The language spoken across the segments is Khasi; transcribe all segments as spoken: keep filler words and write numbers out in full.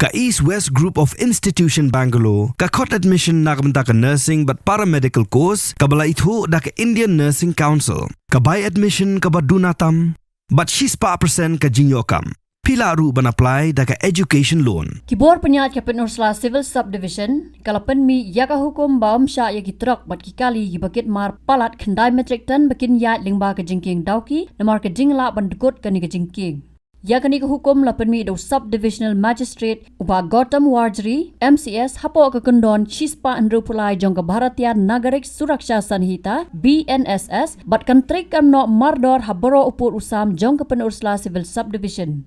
Ka East West Group of Institution Bangalore ka khot admission na ka bynta ka nursing bad paramedical course kaba la ithuh da ka Indian Nursing Council. Ka bai admission kaba duna tam bad shispah percent ka jingïoh kam. Phi lah ruh ban apply da ka education loan. Ki bor pynïaid ka Pynursla Civil Subdivision ka la pynmih ïa ka hukum ba ym shah ïa ki trok bad ki kali kiba kit mar palat khyndai metric ton ba kin ïaid lyngba ka jingkieng Dawki namar ka jinglah ban dkut kane ka jingkieng. Ïa kane ka hukum la pynmih da u Subdivisional Magistrate u Bah Gautam Warjri, M C S, hapoh ka kyndon shispah hynriewphew lai jong ka Bharatiya Nagarik Suraksha Sanhita, B N S S, bad kan treikam noh mardor ha baroh u pud u sam jong ka Pynursla Civil Subdivision.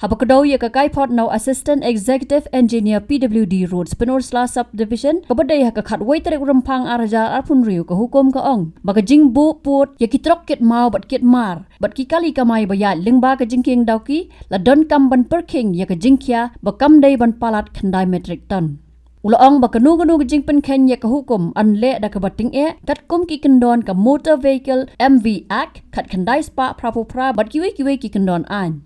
Haba kdew ïa ka kaiphod na u Assistant Executive Engineer P W D Roads Pynursla Subdivision kaba dei ha ka khatwei tarik Rymphang ar hajar arphew hynriew, ka hukum ka ong ba ka jingbuh pud ïa ki trok kit maw bad kit mar bad ki kali kamai ba ïaid lyngba ka jingkieng Dawki la donkam ban pyrkhing ïa ka jingkhia ba kam dei ban palat khyndai metric ton. U la ong ba kano kano ka jingpynkheiñ ïa ka hukum yn leh da kaba tyngeh katkum ki kyndon ka Motor Vehicle M V Act khatkhyndai spah phraphew phra bad kiwei kiwei ki kyndon aiñ.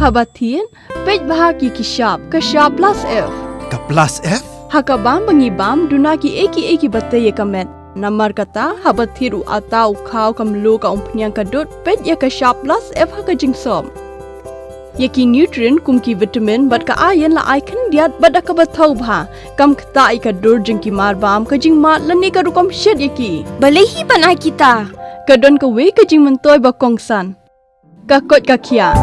Haba thied, peit bha ïa ki shap, ka shap plus F. Ka plus F? Ha ka bam ba ngi bam, duna kiei kiei kiba tei ïa ka met. Namar kata, haba thied u atta, u khaw, ka mluh, ka umphniang, ka dud, peit ïa ka shap plus F ha ka jingsop. Ïa ki nutrient kum ki vitamin bad ka iron la ai khyndiat bad da kaba thaw bha. Kam ktah ïa ka dur jong ki mar bam, ka jingmad lane ka rukom shet ïa ki. Balei hi ban ai kita? Ka don kawei ka jingmyntoi ba kongsan. Ka koit ka khiah.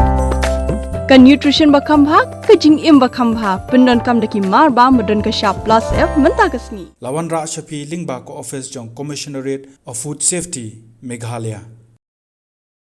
Ka nutrition ba kham bha, ka jingim ba kham bha, pyndonkam da ki mar bam ba don ka shap plus F mynta ka sngi. La wanrah sha phi lyngba ka office jong Commissionerate of Food Safety, Meghalaya.